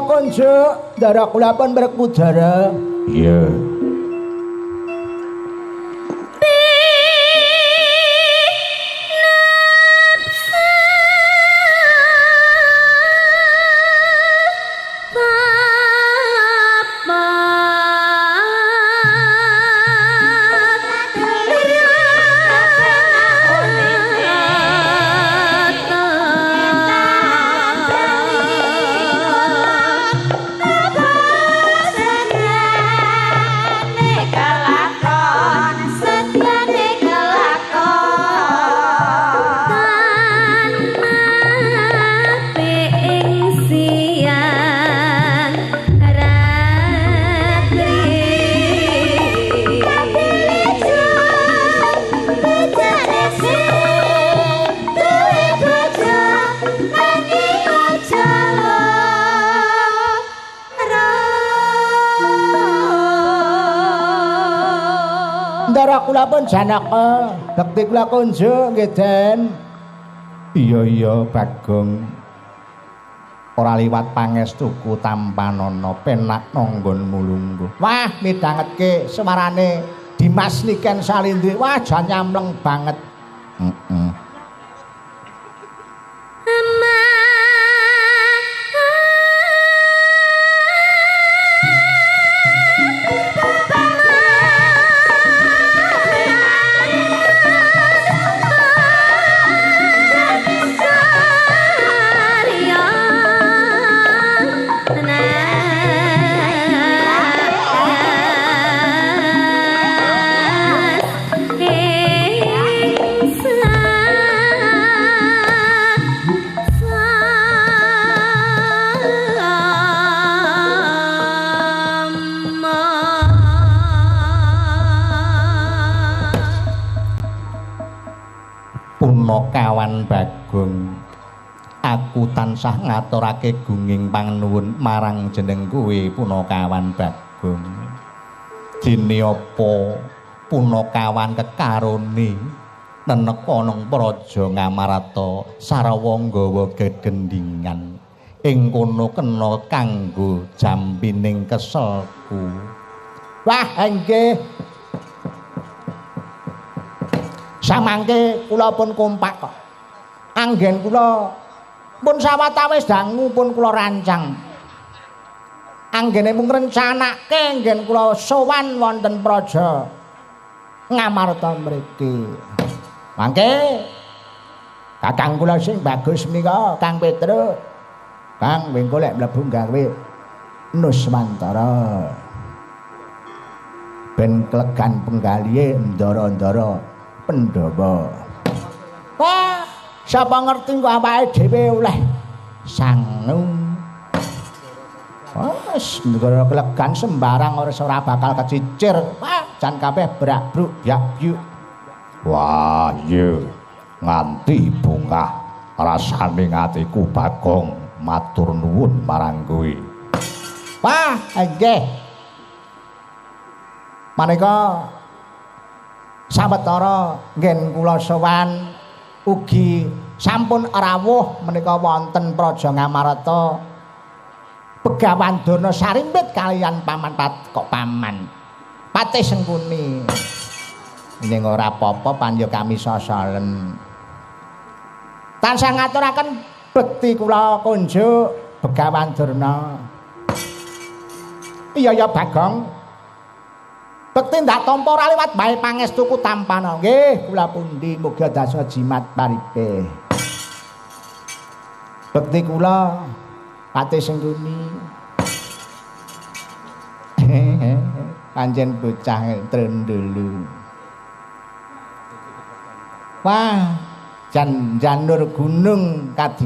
kula kunjuk, ndara kula pun Werkudara. Iya. Kula pun Janaka, bekti kula kunjuk nggih Den. Iya iya Bagong. Ora liwat pangestuku tampanana penak nanggonmu lungguh. Wah, midhangetke suarane Dimas Niken Salindri. Wah, jan nyamleng banget. Heeh. Punakawan Bagong, aku tansah ngaturake gunging panganuwun marang jeneng kowe Punakawan Bagong. Dene apa Punakawan kekarone neneka nang praja Ngamarta sarawa nggawa gegendingan ing kono kena kanggo jampining keselku. Wah, nggih. Samangke kula pun kompak kok. Anggen kula pun sawetawis dangu pun kula rancang. Anggene mung ngrencanake anggen kula sowan wonten praja Ngamarta mriki. Mangke kakang kula sing bagus menika Kang Petruk. Kang wengko lek mlebu gawe Nuswantara. Ben klegan penggalihe ndara-ndara Pandhawa. Wah, sapa ngerti kok awake dhewe oleh sangu. Wes negara klegan sembarang ora bakal kecicir. Wah, jan kabeh brak-bruk byak-byuk. Wah, iya. Nganti bungah rasane atiku Bagong matur nuwun marang kowe. Wah, nggih. Maneka sawetara nggen kula sowan ugi sampun rawuh menika wonten Praja Ngamarta Begawan Durna sarimbit kaliyan paman kok paman Patih Sengkuni. Ning ora apa-apa panyo kami sosolen. Tansah ngaturaken bekti kula kunjuk Begawan Durna. Iya ya Bagong. Bekti ndak tampa ora liwat bae pangestuku tampana. Nggih, kula pundi muga dasa jimat paripe. Bekti kula Patih Sengkuni. Pancen bocah trendulu. Wah, jan janur gunung kading